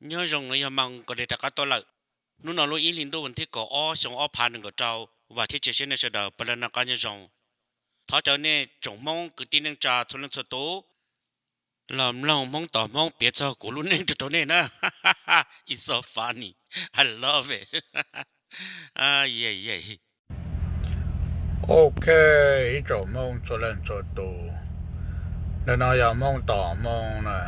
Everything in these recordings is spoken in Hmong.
Nyob zoo, no yog Moos Kos Lis rov qab tuaj lawm. Hnub no lub ib hlis ntuj vas thib kaum ob xyoo ob phav nees nkaum rau, vam thiab cia siab nej sawv daws puav leej noj qab nyob zoo. Thov caw nej tsoom Hmoob kwv tij neej tsa txhua leej txhua tus los mloog Hmoob tos Hmoob piav txog kuv lub neej rau rau nej na. It's so funny. I love it. Ok, ib tsoom Hmoob txhua leej txhua tus, ntawm no yog Hmoob tos Hmoob na.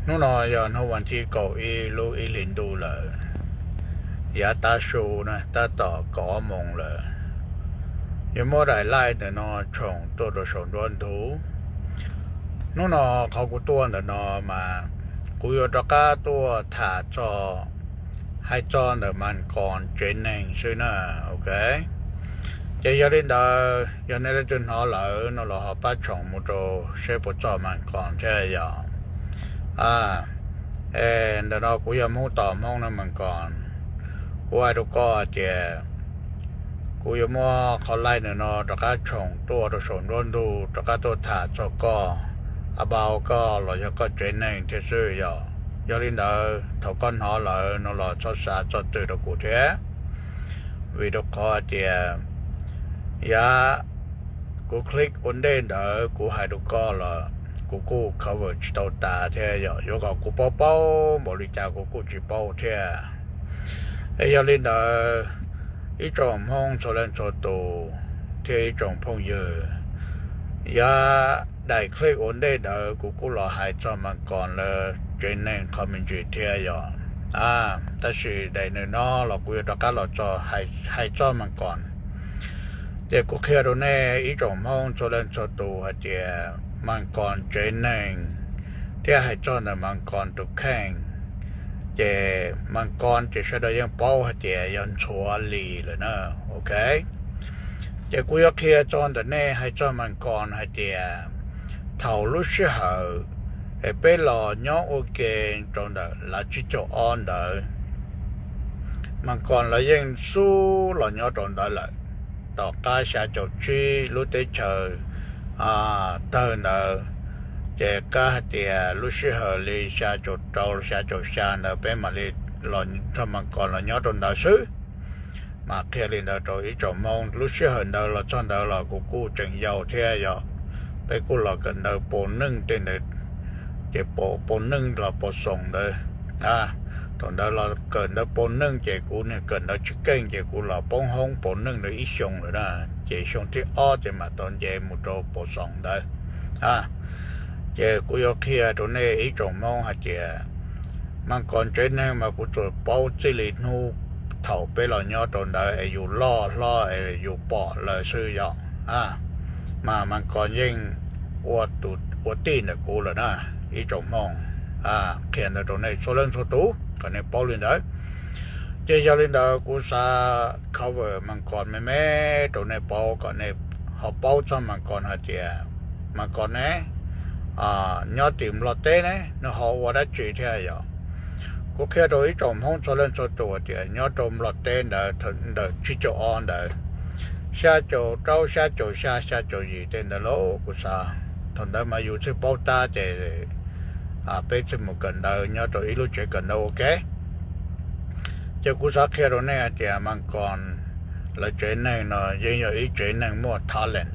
Hnub no yog hnub vas thib kaum ib lub ib hlis ntuj lawm, yav tav su na, tab tom kaum ob moos lawm. Yuav muab daim live ntawm no tshoom tuaj rau saum nruab ntug. Hnub no qhov kuv tuaj ntawm no mas kuv yuav rov qab tuaj tham txog, hais txog ntawm Mas Koos tsev neeg xwb na, ok. Ces yog li ntawd yog nej leej twg hnov lawm no los ho pab tshoom mus rau seb puas txog Mas Koos thiab yom. Ntawm no kuv yog Hmoob tos Hmoob na Mas Koos. Kuv hais rau koj hais tias kuv yuav muab qhov live ntawm no rov qab tshoom tuaj rau saum nruab ntug, rov qab tuaj tham txog koj, about koj los yog koj tsev neeg thiab xwb yom. Yog li ntawd thaum koj hnov lawm no los txhob xav txog twg rau kuv thiab, vim rau qhov hais tias yav kuv click ua ntej ntawd kuv hais rau koj los kuv kuj cover tsis tau tas thiab yom, yuav kom kuv paub paub npaum li cas kuv kuj tsis paub thiab. Es yog li ntawd ib tsoom Hmoob txhua leej txhua tus thiab ib tsoom phooj ywg, yav daim clip ua ntej ntawd kuv kuj los hais txog Mas Koos lawv tsev neeg qhov me ntsis thiab yom. Tab sis daim ntawm no los kuv yuav rov qab los txog, hais txog Mas Koos. Ces kuv qhia rau nej ib tsoom Hmoob txhua leej txhua tus hais tias Mas Koos tsev neeg thiab hais txog ntawm Mas Koos tus kheej, ces Mas Koos ces sawv daws yeej paub hais tias yog Ntxhuav Lis lawm na, ok. Ces kuv yuav qhia txog ntawm nej hais txog Mas Koos hais tias thaum lub sij hawm es peb los nyob ua ke rau ntawm lav tsib caug ob ntawd, Mas Koos lawv yeej xub los nyob rau ntawd lawm. Tom qab xya caum tsib lub teb chaws tawg ntawd, ces qab hais tias lub sij hawm li xya caum rau xya caum xya ntawd peb mam li los nrog Mas Koos los nyob rau ntawd xwb. Mas qhia li ntawd rau ib tsoom Hmoob, lub sij hawm ntawd los txog ntawd los kuv kuj tseem yau thiab yom, peb kuj los kawm ntawv pos neej tej ntawd, ces pos neej los pos xoom ntawd. Thaum ntawd los kawm ntawv pos neej ces kuv niag kawm ntawv tsis keej ces kuv los poob hoob pos neej ntawd ib xyoo lawm na, ces xyoo thib ob ces mam tau nce mus rau pos xoom ntawd. Ces kuv yuav qhia rau nej ib tsoom Hmoob hais tias Mas Koos tsev neeg mas kuv tsuas paub txij li hnub thaum peb los nyob rau ntawd es yus loj hlob es yus pom lawm xwb yom. Mas Mas Koos yeej ua tij ntawm kuv lawm na ib tsoom Hmoob. Qhia ntawd rau nej txhua leej txhua tus kom nej paub li ntawd. Ces yog li ntawd kuv xav cover Mas Koos me me rau nej paub kom nej ho paub txog Mas Koos hais tias Mas Koos ne nyob tim Nplog teb ne nws ho ua dab tsi thiab yom. Kuv qhia rau ib tsoom Hmoob txhua leej txhua tus tias nyob rau Nplog teb ntawd, ntawm tsib caug ob ntawd, xya caum rau xya caum xya xya caum yim tej ntawd lauj kuv xav, thaum ntawd mas yus thiaj paub tab ces peb thiaj mus kawm ntawv nyob rau ib lub tsev kawm ntawv ua ke. Ces kuv xav qhia rau nej hais tias Mas Koos lawv tsev neeg no yeej yog ib tsev neeg muaj talent,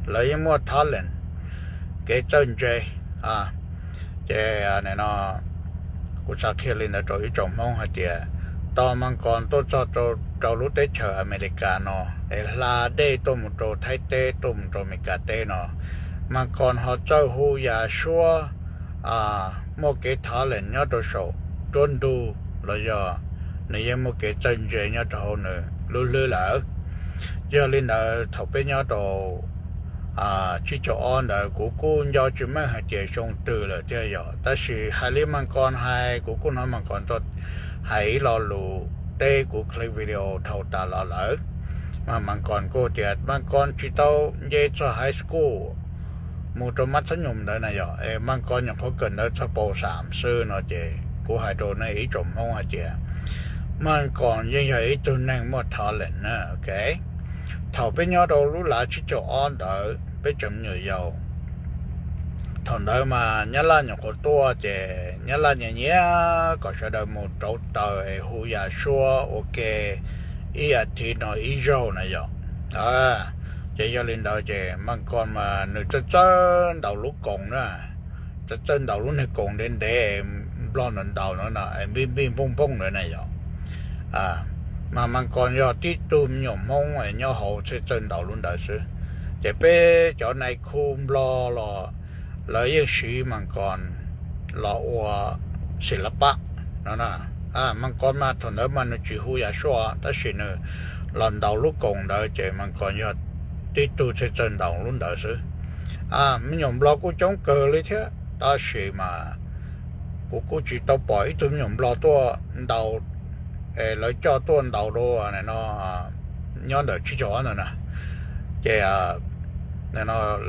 lawv yeej muaj talent, kev txawj ntse. Ces no kuv xav qhia li ntawd rau ib tsoom Hmoob hais tias tos Mas Koos tuaj txog rau lub teb chaws Amelikas no es hla dej tuaj mus rau Thaib teb tuaj mus rau Amelikas teb no, Mas Koos ho txawj hu yam suab, muaj kev talent nyob rau saum nruab ntug los yog nws yeej muaj kev txawj ntse nyob rau hauv nws lub hlwb lawm. Yog li ntawd thaum peb nyob rau tsib caug ob ntawd kuv kuj nco tsis meej hais tias xyoo twg lawm thiab yom, tab sis hais li Mas Koos hais kuv kuj hnov Mas Koos hais ib lo lus teb kuv clip video dhau tas los lawm. Mas Mas Koos kuj tias Mas Koos tsis tau nce txog high school mus rau mab txhob nyum ntawd na yom, es Mas Koos nyuam qhuav kawm ntawv txog paus xam xwb no ces kuv hais rau nej ib tsoom Hmoob hais tias Mas Koos yeej yog ib tug neeg muaj talent na, ok. Thaum peb nyob rau lub lav tsib caug ob ntawd peb tseem me nyuam yaus, thaum ntawd mas Nyab Laj nyuam qhuav tuaj ces Nyab Laj nyiam nyiam kom sawv daws mus rauv taws es hu yam suab ua ke ib as thiv no ib zaug na yom. Ces yog li ntawd ces Mas Kos mas nws txawj txawj ntaus lub koos na, txawj txawj ntaus lub niag koos ntev ntev, nplog ntaus ntaus no na, npij npij npooj npooj ntawd na yom. Mas Mas Kos yog tib tug me nyuam Hmoob nyob hauv thiaj txawj ntaus lub ntawd xwb. Ces peb cov nais khu nplog los lawv yeej siv Mas Kos los ua xis lab pab no. Mas Kos mas thaum ntawd mas nws tsis hu yam suab tab sis nws los ntaus lub koos ntawd ces Mas Kos yog tib tug thiaj txawj ntaus lub ntawd xwb. Me nyuam nplog kuj coob kawg li thiab tab sis mas kuv kuj tsis tau pom ib tug me nyuam nplog tuaj ntaus, lawv coj tuaj ntaus dua no nyob ntawm tsib caug ob ntawd na. Ces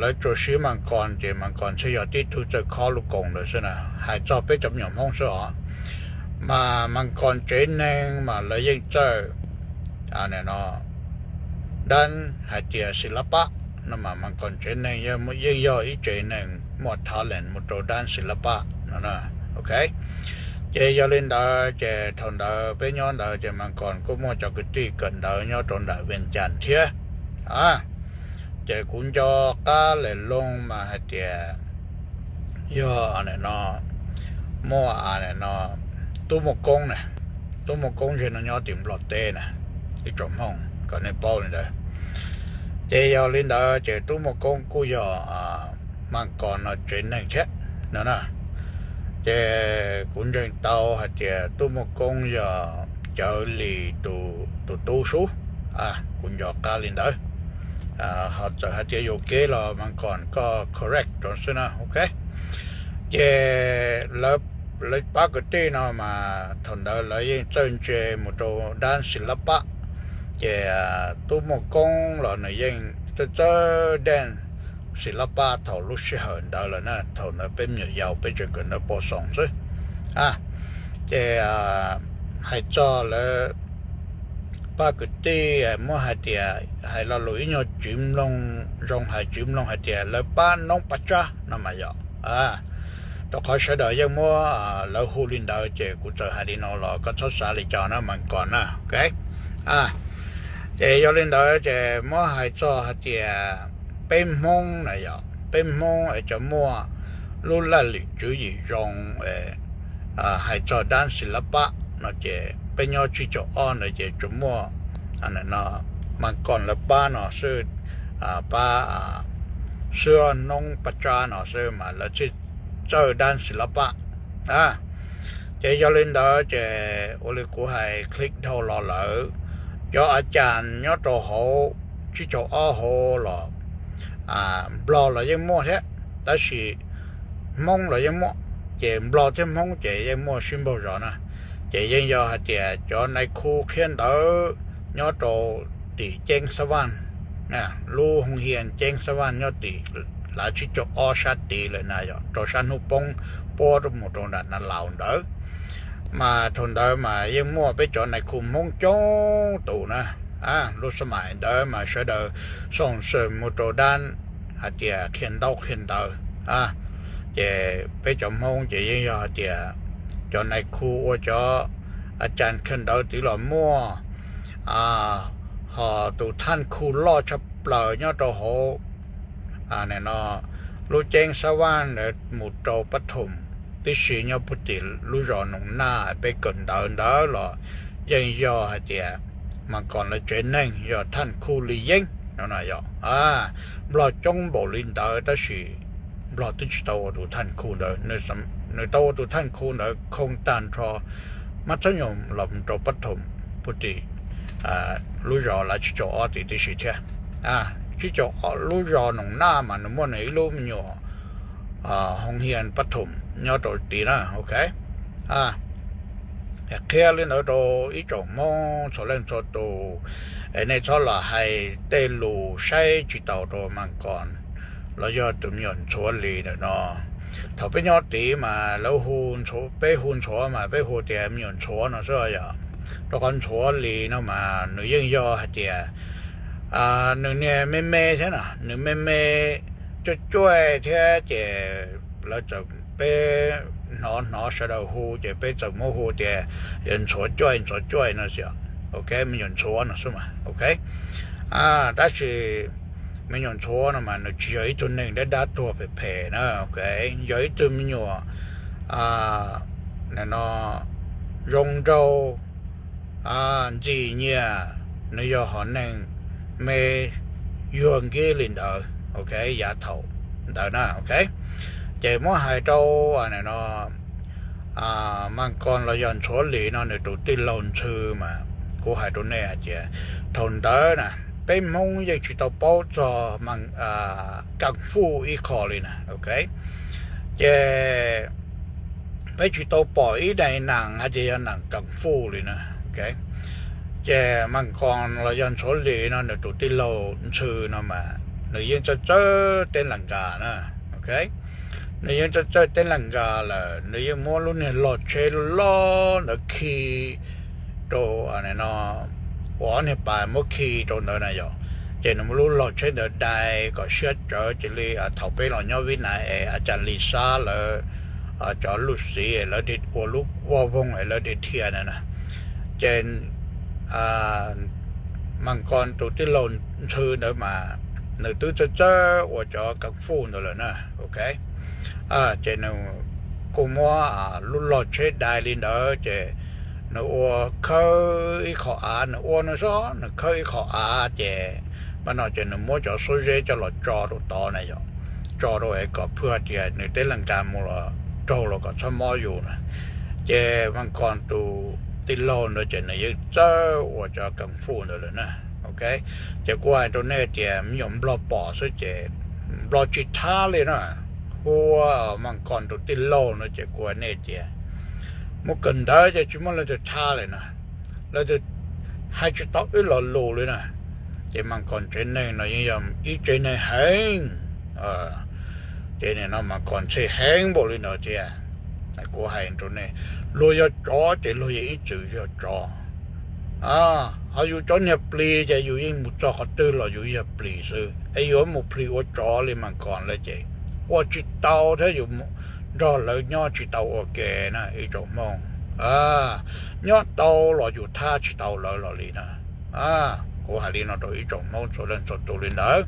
lawv tsuas siv Mas Kos ces Mas Kos thiaj yog tib tug txawj khob lub koos ntawd xwb na, hais txog peb cov me nyuam Hmoob xwb os. Mas Mas Kos tsev neeg mas lawv yeej txawj dab hais tias xis lab pab no mas Mas Kos tsev neeg yeej yog ib tsev neeg muaj talent mus rau dab xis lab pab no. Ok, ces yog li ntawd ces thaum ntawd peb nyob ntawd ces Mas Kos kuj muaj cov kwv tij kawm ntawv nyob rau nram Vias Cas thiab. Ces kuv nco qab lawm loo mas hais tias yog no muaj no Tub Muaj Koob na, Tub Muaj Koob ntshe no nyob tim Nplog teb na, ib tsoom Hmoob kom nej paub li ntawd. Ces yog li ntawd ces Tub Muaj Koob kuj yog Mas Kos no tsev neeg thiab no na. Ces kuv ntseeg tau hais tias Tub Muaj Koob yog Cawv Lis tus tub sub, kuv nco qab li ntawd. Ho txawm hais tias yuam kev los Mas Kos koj correct rau xwb na, ok. Ces lawv pab kwv tij no mas thaum ntawd lawv yeej txawj ntse mus rau dab xis lab pab. Ces Tub Muaj Koob los nws yeej txawj txawj dab xis lab pab thaum lub sij hawm ntawd lawm na, thaum ntawd peb me nyuam yaus peb tseem kawm ntawv pos xoos xwb. Ces hais txog lawv pab kwv tij muab hais tias hais lo lus ib nyuag tsiv mloog, zoo hais tsiv mloog hais tias lawv pab noob pab tsab no mas yom. Rau qhov sawv daws yeej muab lawv hu li ntawd ces kuv txawm hais li no los koj txhob xav li cas na Mas Kos na, ok. Ces yog li ntawd ces muab hais txog hais tias peb Hmoob na yom, peb Hmoob es cov muaj lub laj lim tswv yim zoo hais txog dab xis lab pab no ces peb nyob tsib caug ob ntawd ces tsuas muaj Mas Kos lawv pab no xwb, pab xwb, noob pab tsab no xwb mas lawv thiaj txawj dab xis lab pab. Ces yog li ntawd ces ua li kuv hais click dhau los lawm, cov a cas nyob rau hauv tsib caug ob hauv los Nplog los yeej muaj thiab, tab sis Hmoob los yeej muaj, ces Nplog thiab Hmoob ces yeej muaj sib npaug zos na. Ces yeej yog hais tias cov nais khu qhia ntawv nyob rau tim Ceeb Xab Vaj, lub hoo hia Ceeb Xab Vaj nyob tim lav tsib caug ob sab tid lawm na yom, rau sab hnub poob puab mus rau nram Nas Laus ntawd. Mas thaum ntawd mas yeej muaj peb cov nais khu Hmoob coob tus na. Lub xab maim ntawd mas sawv daws xoo xwm mus rau dab hais tias qhia ntaub qhia ntawv. Ces peb cov Hmoob ces yeej yog hais tias cov nais khu ua cov a cas qhia ntawv tid los muaj, ho tus thaj khu loj tshaj plaws nyob rau hauv no lub Ceeb Xab Vaj ntawd mus rau Pab Thoom tib si nyob puag tim lub zos Noom Naj peb kawm ntawv ntawd los yeej yog hais tias Mas Kos lawv tsev neeg yog thaj khu Lis Yeeb no na yom. Nplog coob npaum li ntawd tab sis Nplog twb tsis tau ua tus thaj khu ntawd, nws tau ua tus thaj khu ntawd khoo tag nrho Mab Thab Nyoos los rau Pab Thoom puag tim lub zos lav tsib caug ob tid tib si thiab. Tsib caug ob lub zos Noom Naj mas nws muaj nws ib lub me nyuam hoo hia Pab Thoom nyob rau tid na, ok. Qhia li ntawd rau ib tsoom Hmoob txhua leej txhua tus, es nej txhob los hais tej lus saib tsis taus rau Mas Kos los yog tus me nyuam Ntxhuav Lis ntawm no. Thaum peb nyob tid mas lawv hu, peb hu Ntxhuav mas peb hu tias me nyuam Ntxhuav no xwb yom. Rau qhov Ntxhuav Lis no mas nws yeej yog hais tias nws niag me me thiab na, nws me me cuaj cuaj thiab ces lawv txawm, peb hnov hnov sawv daws hu ces peb txawm muab hu tias yog Ntxhuav Cuaj, Ntxhuav Cuaj no xwb. Ok, me nyuam Ntxhuav no xwb mas, ok. Tab sis me nyuam Ntxhuav no mas nws tsis yog ib tug neeg dab dab tuag phem phem na, ok, yog ib tug me nyuam no zoo nraug, ntxim nyiam, nws yog hom neeg me yuag nkib li ntawd, ok, yav thaum ntawd na, ok. Ces muab hais rau no Mas Koos los yog Ntxhuav Lis no nws tus tij laug ntxhw mas kuv hais rau nej hais tias thaum ntawd na peb Hmoob yeej tsis tau paub txog Koos Fuj ib qho li na, ok. Ces peb tsis tau pom ib daim nees hais tias yog nees Koos Fuj li na, ok. Ces Mas Koos los yog Ntxhuav Lis no nws tus tij laug ntxhw no mas nws yeej txawj txawj teb las nkas na, ok. Nws yeej txawj txawj teb las nkas lawm, nws yeej muab lub niag log tsheb loj ntawd khi rau no, ua ob niag pas muab khi rau ntawd na yom. Ces nws muab lub log tsheb ntawd dai kom siab tsawv cia li thaum peb los nyob Vib Nais es a cas Lis Xab lawv cov luj xiv lawv ua lub vaj voog es lawv dhia na na. Ces Mas Koos tus tij laug ntxhw ntawd mas nws twb txawj txawj ua cov Koos Fuj ntawd lawm na, ok. Ces nws kuj muab lub log tsheb dai li ntawd ces nws ua khawb ib qho av, nws ua nws xwb, nws khawb ib qho av ces npaj no ces nws muab cov xuab zeb coj los tso rau tod na yom, tso rau es kom phwj tias nws teb las nkas mus los raug los kom txhob mob yus na. Ces Mas Koos tus tij laug ntawd ces nws yeej txawj ua cov Koos Fuj ntawd lawm na, ok. Ces kuv hais rau nej tias me nyuam Nplog pom xwb ces Nplog tsis thab li na, hu ua Mas Koos tus tij laug no ces kuv hais nej tias mus kawm ntawv ces tsis muaj leej twg thab li na, leej twg hais tsis tau ib lo lus li na. Ces Mas Koos tsev neeg no yeej yog ib tsev neeg heev, ces nim no Mas Koos ntxheb heev npaum li ntawd thiab. Kuv hais rau nej, luag yog tsov ces luag yeej ib txwm yog tsov. Ho yus cov niag plis ces yus yeej mus txog qhov twg los yus yog plis xwb, es yuav mus plhis ua tsov li Mas Koos lawm ces ua tsis tau thiab, yus nrog lawv nyob tsis tau ua ke na ib tsoom Hmoob. Nyob tau los yus thab tsis tau lawv los li na. Kuv hais li no rau ib tsoom Hmoob txhua leej txhua tus li ntawd.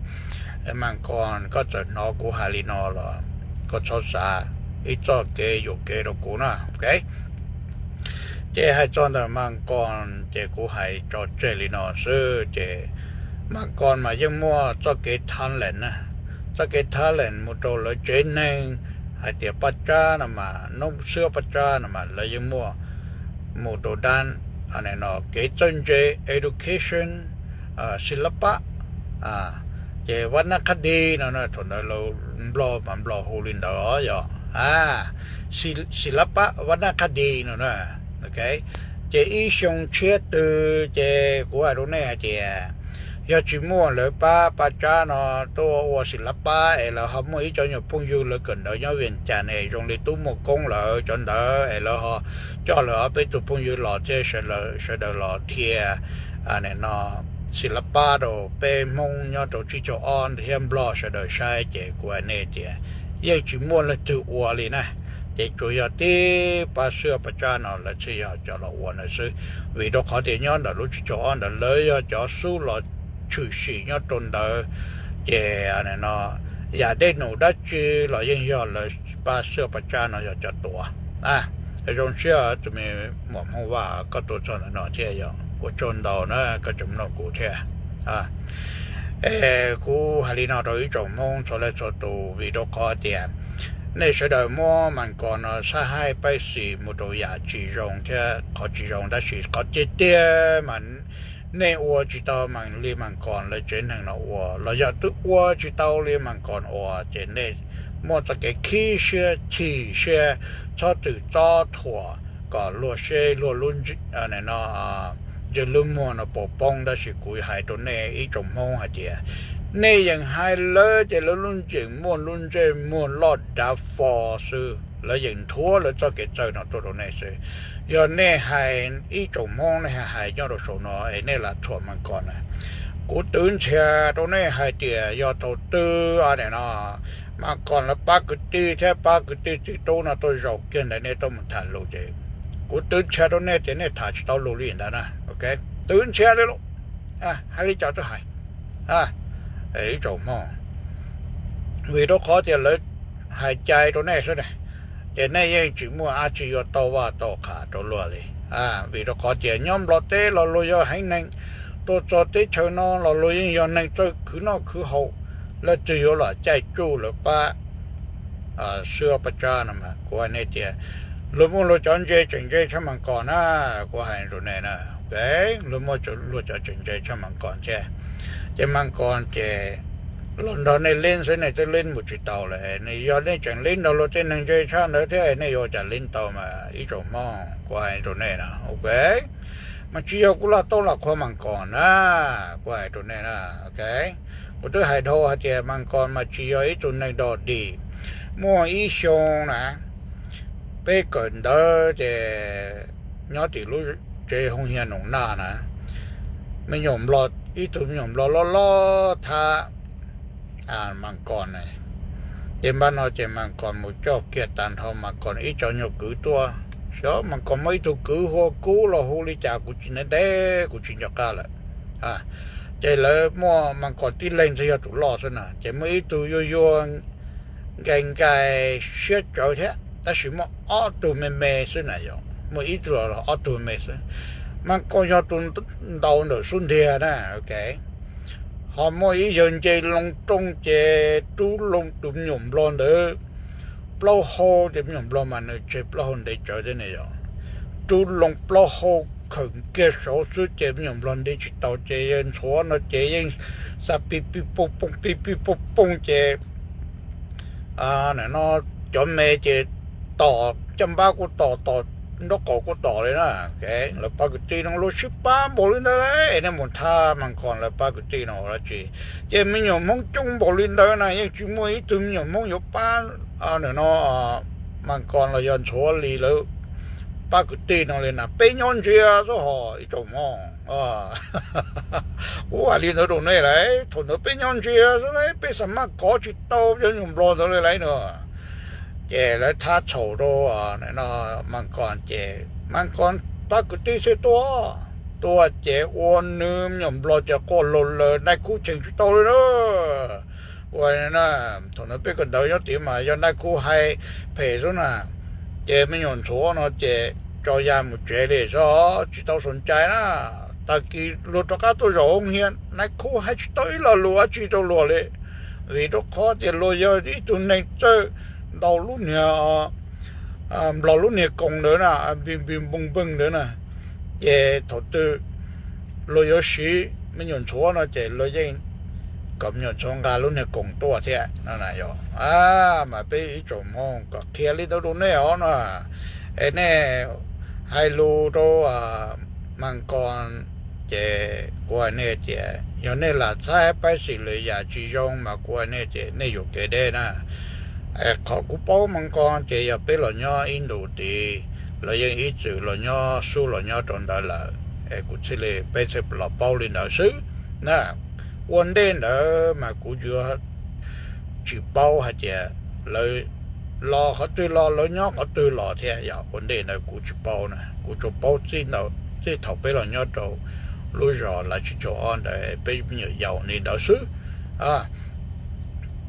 Mas Koos, koj txawm hnov kuv hais li no los koj txhob xav ib txoj kev yuam kev rau kuv na, ok. Ces hais txog ntawm Mas Koos ces kuv hais tso tseg li no xwb ces Mas Koos mas yeej muaj txoj kev talent na, txoj kev talent mus rau lawv tsev neeg, hais tias Paj Tsab no mas, noob xwab Paj Tsab no mas lawv yeej muaj mus rau dab no kev txawj ntse, education, silapa, ces vaj naj qhab di no na, thaum ntawd Nplog mas Nplog hu li ntawd yog silapa vaj naj qhab di no na. Ces ib xyoo tshiab twg ces kuv hais rau nej hais tias yog tsis muaj lawv pab Paj Tsab no tuaj ua silapa es lawv ho muaj ib co nyuam phooj ywg lawv kawm ntawv nyob Vias Cas es zoo li Tub Muaj Koob lawv cov ntawd es lawv ho coj lawv ob peb tug phooj ywg los thiab sawv daws los dhia no silapa rau peb Hmoob nyob rau tsib caug ob thiab Nplog sawv daws saib ces kuv hais nej tias yeej tsis muaj leej twg ua li na. Ces tsuas yog tib pab xwb Paj Tsab no lawv thiaj yog cov los ua ntawd xwb. Vim rau qhov tias nyob ntawm lub tsib caug ob ntawd lawv yog cov xub los tshwm sim nyob rau ntawd, ces no yam dej num dab tsi los yeej yog lawv pab xwb Paj Tsab no yog cov tuav. Zoo siab tus me muam Hmoob Vaj koj tuaj txog ntawm no thiab yog ua tsaug ntau na koj tseem mloog kuv thiab. Es kuv hais li no rau ib tsoom Hmoob txhua leej txhua tus vim rau qhov tias nej sawv daws muab Mas Koos no saib haib paib xis mus rau yam tsis zoo thiab qhov tsis zoo, tab sis qhov tiag tiag mas nej ua tsis tau li Mas Koos lawv tsev neeg no ua los yog twb ua tsis tau li Mas Koos ua ces nej muaj txoj kev khib siab chim siab, txhob twm txob thuam kom luag seb luag lub no ntsis lub muag no puas poob. Tab sis kuv hais rau nej ib tsoom Hmoob hais tias nej yeej hais lawv ces lawv lub ncees muaj lub ntsej muag loj dav fo xwb, lawv yeej nthuav lawv txoj kev txawj no tuaj rau nej xwb. Yog nej hais ib tsoom Hmoob nej hais nyob rau saum no es nej lam thuam Mas Koos na, Kuv twv ntxhias rau nej hais tias yog thaum twg no Mas Koos lawv pab kwv tij thiab pab kwv tij txiv tub no tuaj zaum kiag ntawd nej tuaj mus tham lus ces kuv twv ntxhias rau nej tias nej tham tsis tau lus li ntawd na. Twv ntxhias li lawm, hais li cas twb hais ib tsoom Hmoob, vim rau qhov tias lawv hais cai rau nej xwb, ces nej yeej tsis muaj dab tsi yuav tau vaj tau qha rau luag li. Vim rau qhov tias nyob Nplog teb los luag yog heev neeg, tuaj txog teb chaws no los luag yeej yog neeg txawj khwv noj khwv haus, leej twg yuav los caij tsuj lawv pab xwb pab tsa no mas kuv hais nej tias luag muaj luag cov ntse tseem ntse tshaj Mas Koos na. Kuv hais rau nej na, luag muaj luag cov tseem ntse tshaj Mas Koos thiab. Ces Mas Koos ces los nrog nej lib xwb nej twb lib mus tsis tau lawm, yog nej tseem lib nrog luag tej neeg ntse tshaj ntawd thiab nej yuav cas lib tau mas ib tsoom Hmoob, kuv hais rau nej na. Mas tsis yog kuv lam tau lam qhuas Mas Koos na, kuv hais rau nej na. Kuv twb hais dhau hais tias Mas Koos mas tsis yog ib tug neeg dog dig. Muaj ib xyoo na, peb kawm ntawv ces nyob tim lub tsev Hoo Hias Noom Naj na, me nyuam Nplog, ib tug me nyuam Nplog loj loj thab Mas Koos na. Ces npaj no ces Mas Koos mus coj kiag tag nrho Mas Koos ib co nyuag kwv tuaj, xyov Mas Koos muaj ib tug kwv hu ua Kub los hu li cas kuv tsis ntev ntev kuv tsis nco qab lawm. Ces lawv muaj Mas Koos tib leeg thiaj yog tus loj xwb na, ces muaj ib tug yuag yuag nkais nkais siab tsawv thiab tab sis muaj ob tug me me xwb na yom, muaj ib tug los ob tug me xwb. Mas Koos yog tus ntaus ntawm xub ntiag na. Ho muaj ib yawg nce loo rooj ces rub loo tus me nyuam Nplog ntawd plaub hau, ces me nyuam Nplog mas nws tseg plaub hau ntev tsawv thiab ne yom, rub loo plaub hau khawm kiag saud xwb ces me nyuam Nplog nti tsis tau ces yawg ntxhuav no ces yeej xa pij pij pooj pooj pij pij pooj pooj ces no cov me ces tom caj npab kuj tom, tom nraub qaum kuj tom li na. Lawv pab kwv tij no luag sib pab npaum li ntawd, nej mus thab Mas Koos lawv pab kwv tij no ua dab tsi? Ces me nyuam Hmoob coob npaum li ntawd na yeej tsis muaj ib tug me nyuam Hmoob yuav pab no Mas Koos los yog ntxhuav li lawv pab kwv tij no li na. Peb nyob ntsia xwb hos ib tsoom Hmoob. Kuv hais li ntawd rau nej lauj, thaum ntawd peb nyob ntsia xwb lauj, peb xav maj kov tsis tau cov me nyuam Nplog ntawd li lauj no. Ces lawv thab txhaum rau Mas Koos ces Mas Koos pab kwv tij xwb tuaj, tuaj ces ua nws me nyuam Nplog ces quaj laug laws, Nais Khub cheem tsis tau li na. Ua thaum ntawd peb kawm ntawv nyob tid mas yog Nais Khub hais phem xwb na, ces me nyuam ntxhuav no ces tso ya mus tsev li xwb, tsis tau xav cai na. Tag kis luag rov qab tuaj zaum Hoo Hias, Nais Khub hais tsis tau ib lo lus dab tsi rau luag li, vim rau qhov tias luag yog ib tug neeg txawj ntaus lub niag Nplog lub niag koos ntawd na, npis npis npoog npeeg ntawd na. Ces thaum twg luag yuav siv me nyuam ntxhuav no ces luag yeej kom me nyuam ntxhuav nqa lub niag koos tuaj thiab no na yom. Mas peb ib tsoom Hmoob kom qhia li ntawd rau nej os no, es nej hais lus rau Mas Koos ces kuv hais nej tias yog nej lam txhawb pab xim lwm yam tsis zoo mas kuv hais nej tias nej yuam kev deb na. Qhov kuv paub Mas Koos ces yog peb los nyob ib ntus tid, lawv yeej ib txwm los nyob xub los nyob rau ntawd lawm, es kuv thiaj li, peb thiaj los paub li ntawd xwb na. Ua ntej ntawd mas kuv yuav tsis paub hais tias lawv los qhov twg los lawv nyob qhov twg los thiab yom. Ua ntej ntawd kuv tsis paub na, kuv tsuas paub txij thaum peb los nyob rau lub zos Lav Tsib Caug Ob ntawd peb me nyuam yaus li ntawd xwb.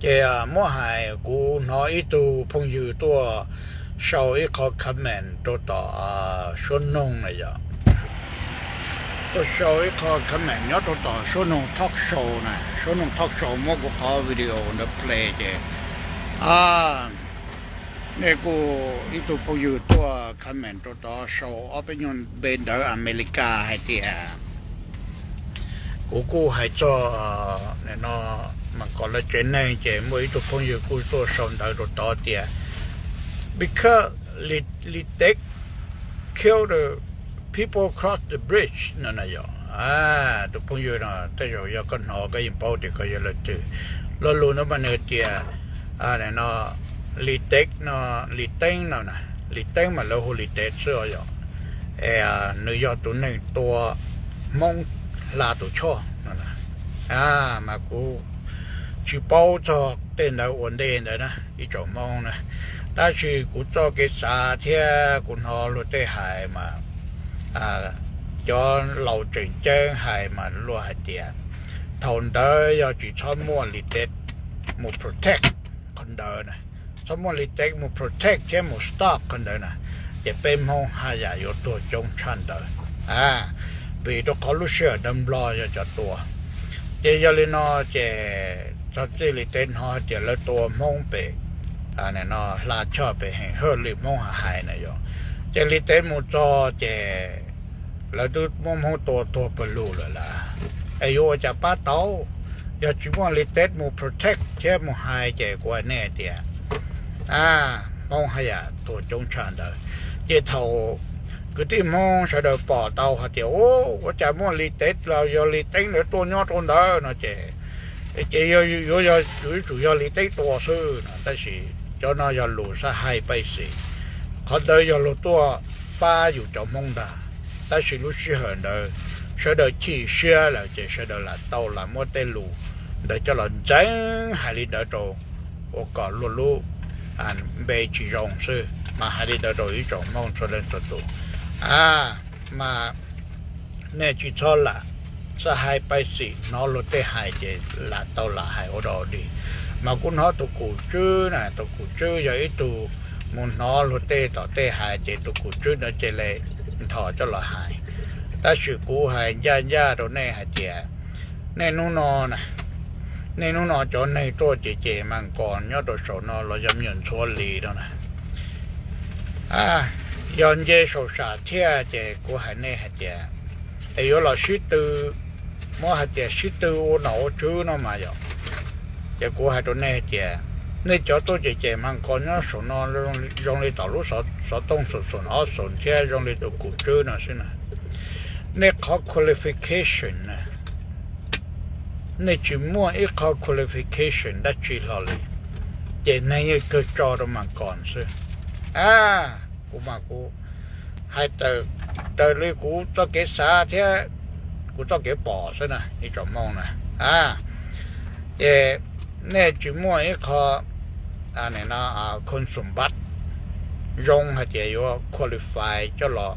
Ces muab hais kuv hnov ib tug phooj ywg tuaj sau ib qho comment rau tom Suab Noog na yom. Tuaj sau ib qho comment nyob rau tom Suab Noog Talk Show na, Suab Noog Talk Show muab kuv qhov video ntawd play ces nej kuj ib tug phooj ywg tuaj comment rau tod sau ob peb nyuag npe ntawv Amelikas hais tias kuv kuj hais txog no, mas kom lawv tsev neeg ces muaj ib tug phooj ywg kuj tuaj sau ntawv rau tod tias because Li Teb kill the people cross the bridge no na yom. Tus phooj ywg no tej zaum yog koj hnov koj yeej paub tias koj yog leej twg. Lo lus no mas nws tias no, Li Teb no, Li Teeb no na, Li Teeb mas lawv hu Li Teb xwb os yom. Es nws yog tus neeg tua Hmoob Hla tus choj no na. Mas kuv tsis paub txog tej ntawd ua ntej ntawd na ib tsoom Hmoob na, tab sis kuv txoj kev xav thiab kuv hnov luag tej hais mas cov laus tseem ceeb hais mas luag hais tias thaum ntawd yog tsis txhob muaj Litex mus protect qhov ntawd na, txhob muaj Litex mus protect thiab mus stop qhov ntawd na, ces peb Hmoob haj yam yuav tuag coob tshaj ntawd. Vim rau qhov lub sij hawm ntawd Nplog yog cov tua, ces yog li no ces txog txij Litex hnov hais tias lawv tua Hmoob pem no Hla Choj pem Heem Hawj li Hmoob hais na yog, ces Litex mus txog ces lawv twb muab Hmoob tua tuag pawg lug lawm las, es yuav ua cas pab tau? Yog tsis muaj Litex mus protect thiab mus hais ces kuv hais nej tias Hmoob haj yam tuag coob tshaj ntawd. Ces thaum kwv tij Hmoob sawv daws pom tau hais tias ua cas muaj Litex los yog Litex ntawd tuaj nyob rau ntawd no ces, ces yuav yog yuav tsum yog Litex tua xwb no, tab sis cov no yog lus xab hais pais xim. Qhov ntawd yog luag tuaj pab yus cov Hmoob ntag, tab sis lub sij hawm ntawd sawv daws chim siab lawm ces sawv daws lam tau lam muab tej lus ntawd coj los ntxeev hais li ntawd rau ua kom luag lub npe tsis zoo xwb, mas hais li ntawd rau ib tsoom Hmoob txhua leej txhua tus. Mas nej tsis txhob lam xab hais pais xim hnov luag tej hais ces lam tau lam hais ua dog dig. Mas kuv hnov tus kum tswb na, tus kum tswb yog ib tug mus hnov luag tej tom tej hais ces tus kum tswb ntawd ces li nthos coj los hais. Tab sis kuv hais ncaj ncaj rau nej hais tias nej hnub no na, nej hnub no cov neeg tuaj ces ces mas nkas nyob rau saum no los yog me nyuam ntxhuav li no na, yog nce saum sam thiaj ces kuv hais nej hais tias es yuav los sib tw, muab hais tias sib tw ua nom ua tswv no mas yog, ces kuv hais rau nej hais tias nej cov tuaj ces ces mas nkas nyob saum no zoo li tom lub xov tooj xum xoom ob xoom thiab zoo li tus kum tswb no xwb na. Nej qhov qualification na, nej tsis muaj ib qho qualification dab tsi hlo li, ces neeg yeej kawg tso rau mas nkas xwb. A, kuv mas kuv hais raws li kuv txoj kev xav thiab kuv txoj kev pom xwb na ib tsoom Hmoob na. Ces nej tsis muaj ib qho khon xum npab zoo hais tias yuav qualify coj los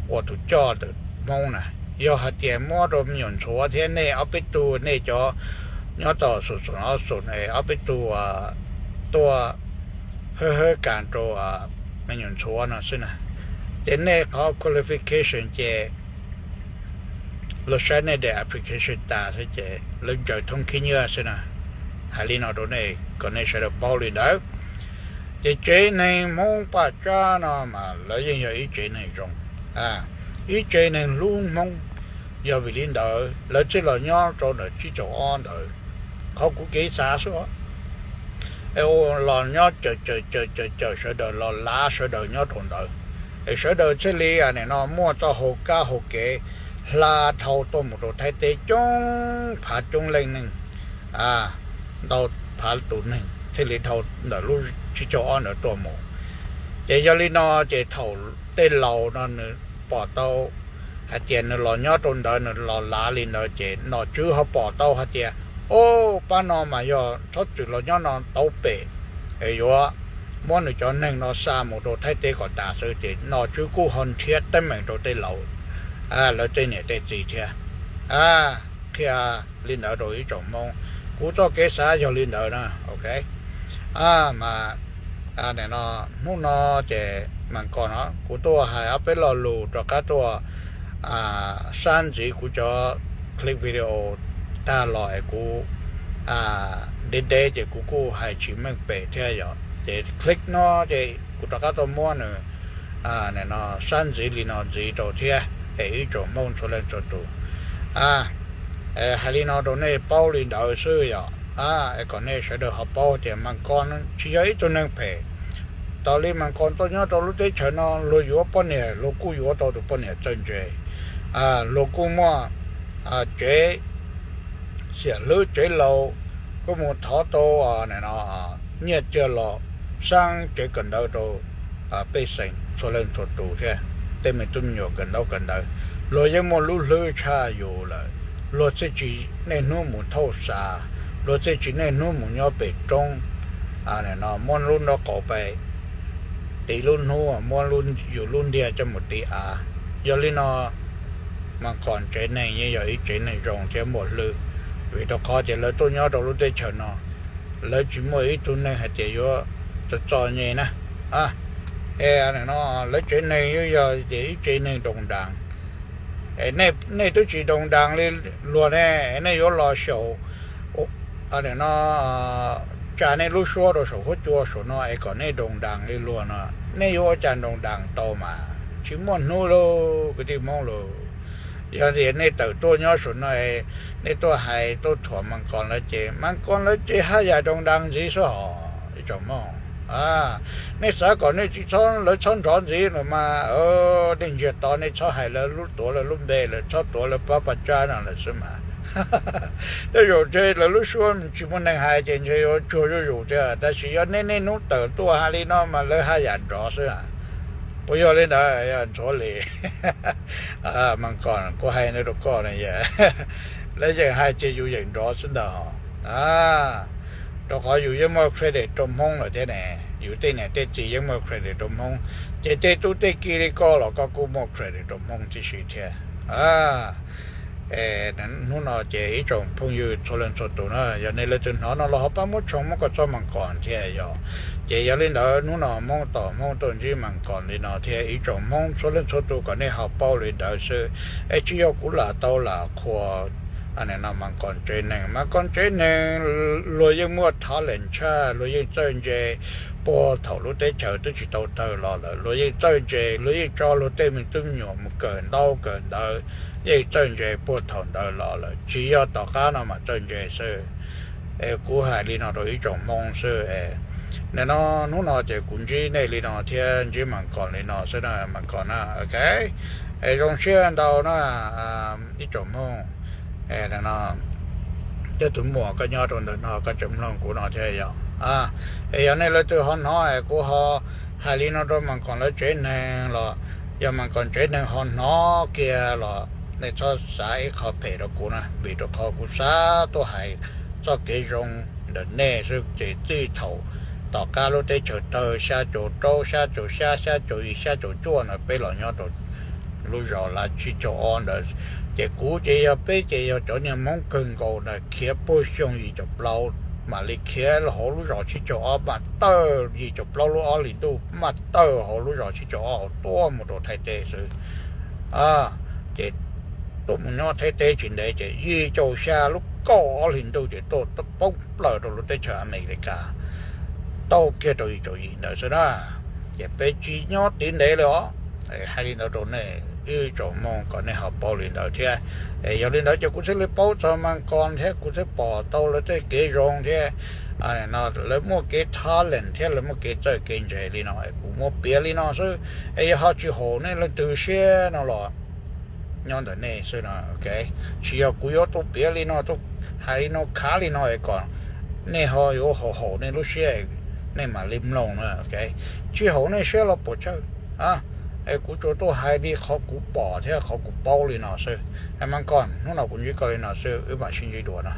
ua tus coj ntawm Hmoob na. Yog hais tias muab rau me nyuam ntxhuav thiab nej ob peb tug nej cov nyob tom xum xoom ob xoom ob peb tug tuaj hawb hawb kas rau me nyuam ntxhuav no xwb na, ces nej qhov qualification ces luag saib nej daim application tas xwb ces lawv ntsaws thoob khib nyiab xwb na. Hais li no rau nej kom nej sawv daws paub li ntawd. Ces tsev neeg Hmoob Paj Tsab no mas lawv yeej yog ib tsev neeg zoo, ib tsev neeg hlub Hmoob. Yog vim li ntawd lawv thiaj los nyob rau ntawm tsib caug ob ntawd. Qhov kuv kev xav xwb, es los nyob cawm cawm cawm cawm cawm sawv daws los lav sawv daws nyob rau ntawd, es sawv daws thiaj li nim no muaj txoj hau kab hau kev hla dhau tuaj mus rau Thaib teb coob phav coob leej neeg, ntau phav tus neeg thiaj li dhau ntawm lub tsib caug ob ntawd tuaj mus. Ces yog li no ces thaum tej laus no nws pom tau hais tias nws los nyob rau ntawd nws los lav li ntawd ces nom tswv ho pom tau hais tias, o, pab no mas yog txhob txwm los nyob no tau pem, es yuav muab nws cov neeg no xa mus rau Thaib teb kom tas xwb ces nom tswv kuj ho nrhiav teeb meem rau tej laus, lawv tej niam tej txiv thiab. Qhia li ntawd rau ib tsoom Hmoob, kuv txoj kev xav yog li ntawd na, ok. Mas nim no hnub no ces mas nkas no kuv tuaj hais ob peb lo lus rov qab tuaj sab ntxiv kuv cov clip video tag los es kuv deb deb ces kuv kuj hais tsis meej pem thiab yom, ces clip no ces kuv rov qab tuaj muab nws sab ntxiv li no ntxiv rau thiab es ib tsoom Hmoob txhua leej txhua tus, hais li no rau nej paub li ntawd xwb yom, es kom nej sawv daws ho paub tias mas nkas tsis yog ib tug neeg phem. Tas li mas nkas tuaj nyob rau lub teb chaws no luag yuav poj niam luag kuj yuav tau tus poj niam txawj ntse, luag kuj muaj tsev xiam hlwb tsev laus, kuj mus thov tau nyiaj txiag los saab tsev kawm ntawv rau pej xeem txhua leej txhua tus thiab tej me tub me nyuam kawm ntaub kawm ntawv, luag yeej muaj lub hlwb tshaj yus lawm. luag txhij tsis niaj hnub mus thauj xas, luag txhij tsis niaj hnub mus nyob pem roob, muab lub nraub qaum pes, tiv lub hnub muab yus lub ntiag coj mus tiv av. Yog li no, Mas Koos tsev neeg yeej yog ib tsev neeg zoo thiab muaj hlwb, vim rau qhov tias lawv tuaj nyob rau lub teb chaws no, lawv tsis muaj ib tug neeg hais tias yuav txom txom nyem na. Lawv tsev neeg yeej yog tias ib tsev neeg doos das. Nej twb tsis doos das li luag ne, nej yuav los xyaum, no, tsa nej lub suab rau saum huab cua saum no es kom nej doos das li luag no, nej yuav ua cas doos das tau mas? Tsis muaj hnub lauj kwv tij Hmoob lauj. Yog tias nej tawm tuaj nyob saum no, nej tuaj hais tuaj thuam Mas Koos lawv ces Mas Koos lawv ces haj yam doos das ntxiv xwb hos ib tsoom Hmoob. Nej xav kom nej tsis txhob, lawv txhob nrov ntxiv los mas, nej ntsiag to nej txhob hais lawv lub, tuav lawv lub npe lawm, txhob tuav lawv pab paj tsab no lawm xwb mas. Tej zaum ntshe lawv lub suab tsis muaj neeg hais ces ntshe yuav tsuag zuj zus thiab, tab sis yog nej niaj hnub tawm tuaj hais li no mas lawv haj yam nrov xwb. Puas yog li ntawd? Ntxhuav Lis, Mas Koos, kuv hais ntawd rau koj no, lawv yeej hais ces yus yeem nrov xwb ntag. Rau qhov yus yeej muaj credit rau Hmoob lawm thiab ne, yus tej niam tej txiv yeej muaj credit rau Hmoob, ces tej tub tej ki li koj los koj kuj muaj credit rau Hmoob tib si thiab. Hnub no ces ib tsoom phooj ywg txhua leej txhua tus na, yog nej leej twg hnov no los ho pab muab tshooj muab kom txog Mas Koos thiab yog. Ces yog li ntawd hnub no Hmoob tom Hmoob tuaj ntsib Mas Koos li no thiab ib tsoom Hmoob txhua leej txhua tus kom nej ho paub li ntawd xwb. Es tsis yog kuv lam tau lam qhuas Mas Koos tsev neeg, Mas Koos tsev neeg luag yeej muaj talent tshaj, luag yeej txawj ntse puag thaum lub teb chaws twb tsis tau tawg los lawm, luag yeej txawj ntse, luag yeej tso luag tej me tub me nyuam mus kawm ntaub kawm ntawv, yeej txawj ntse puag thaum ntawd los lawm, tsis yog tom qab no mas txawj ntse xwb. Es kuv hais li no rau ib tsoom Hmoob xwb. Nim no hnub no ces kuv ntsib nej li no thiab ntsib Mas Koos li no xwb na Mas Koos na, ok. Es zoo siab ntau na ib tsoom Hmoob. Nim no tej tus muam koj nyob rau ntawm no koj tseem mloog kuv no thiab yog. Es yog nej leej twg ho hnov es kuv ho hais li no rau Mas Koos lawv tsev neeg los yog Mas Koos tsev neeg ho hnov kiag los nej txhob xav ib qho phem rau kuv na, vim rau qhov kuv xav tuaj hais txoj kev zoo ntawm nej xwb ces txij thaum tom qab lub teb chaws tawg xya caum rau, xya caum xya, xya caum yim, xya caum cuaj no peb los nyob rau lub zos Lav Tsib Caug Ob ntawd, ces kuv ces yog peb ces yog cov niag Hmoob kawg nkaus ntawd khiav puag xyoo yim caum plaub mam li khiav hauv lub zos Tsib Caug Ob, mam tawm yim caum plaub lub ob hlis ntuj mam tawm hauv lub zos Tsib Caug Ob tuaj mus rau Thaib teb xwb. Ces tuaj mus nyob Thaib teb tsis ntev ces yim caum xya lub kaum ob hlis ntuj ces tuaj poob plaws rau lub teb chaws Amelikas, tau kiag rau yim caum yim ntawd xwb na. Ces peb tsis nyob tiv ntev li os. Hais li ntawd rau nej ib tsoom Hmoob kom nej ho paub li ntawd thiab. Yog li ntawd ces kuv thiaj li paub txog Mas Koos thiab kuv thiaj pom tau lawv tej kev zoo thiab. Lawv muaj kev talent thiab lawv muaj kev txawj kev ntse li no es kuv muab piav li no xwb. Es yog ho tsis haum nej leej twg siab no los nyob ntawm nej xwb no. Tsis yog kuv yuav tuaj piav li no, tuaj hais li no khav li no es kom nej ho yuav haum haum nej lub siab, nej mam li mloog na. Tsis haum nej siab los puas tsawg, es kuv tsuas tuaj hais li qhov kuv pom thiab qhov kuv paub li no xwb. Mas Koos, hnub no kuv ntsib koj li no xwb, wb mam sib ntsib dua na.